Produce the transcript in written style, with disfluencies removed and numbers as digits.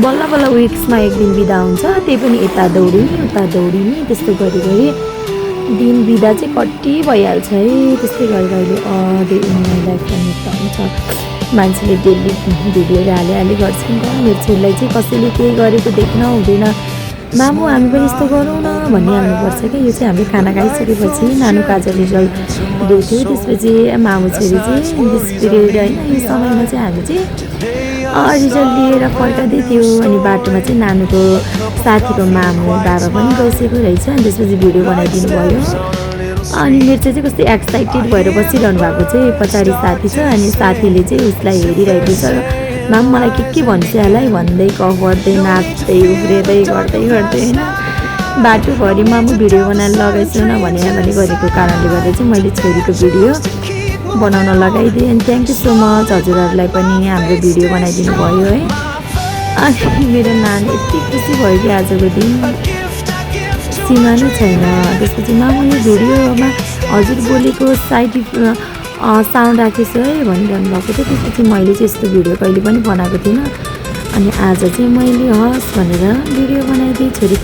बल्ल बल्ल विक्समा एक दिन बिदा हुन्छ, त्यही पनि यता दौडिने उता दौडिने त्यस्तो गरी गरी दिन बिदा चाहिँ कति भइहाल्छ है। त्यस्तै गरेर अहिले लाइफ पनि एकदम छ, मान्छेले डेली भिडियोहरू हालिहाली गर्छ नि त। मेरो छोरीलाई चाहिँ कसैले केही गरेको देख्न हुँदैन, मामु हामी पनि यस्तो गरौँ न भनिहाल्नुपर्छ क्या। यो चाहिँ हामीले खाना खाइसकेपछि नानुको आज रिजल्ट दिएको थियो, त्यसपछि मामु छोरी चाहिँ दिस पिरियड होइन यो समयमा चाहिँ हामी चाहिँ रिजल्ट लिएर फर्काउँदै थियो। अनि बाटोमा चाहिँ नानुको साथीको मामु बाबा पनि गइसकेको रहेछ, अनि त्यसपछि भिडियो बनाइदिनु भयो। अनि मेरो चाहिँ कस्तो एक्साइटेड भएर बसिरहनु भएको चाहिँ पछाडि साथी छ, अनि साथीले चाहिँ उसलाई हेरिरहेको छ, माम मलाई के भन्छ होला है भन्दै कफ गर्दै नाच्दै उफ्रिँदै गर्दै होइन। बाटोभरि मामु भिडियो बनाएर लगाइसु न भने गरेको कारणले गर्दा चाहिँ मैले छोरीको भिडियो बनाउन लगाइदिएँ। अनि थ्याङ्क यू सो मच हजुरहरूलाई पनि हाम्रो भिडियो बनाइदिनु भयो है। अनि मेरो नानी यति खुसी भयो कि आजको दिन सीमा नै छैन। त्यसपछि मामु यो भिडियोमा हजुर बोलेको साइड साउन्ड राखेको छु है भनिरहनु भएको थियो। त्यसपछि मैले चाहिँ यस्तो भिडियो कहिले पनि बनाएको थिइनँ, अनि आज चाहिँ मैले हस् भनेर भिडियो बनाइदिएँ। छोरी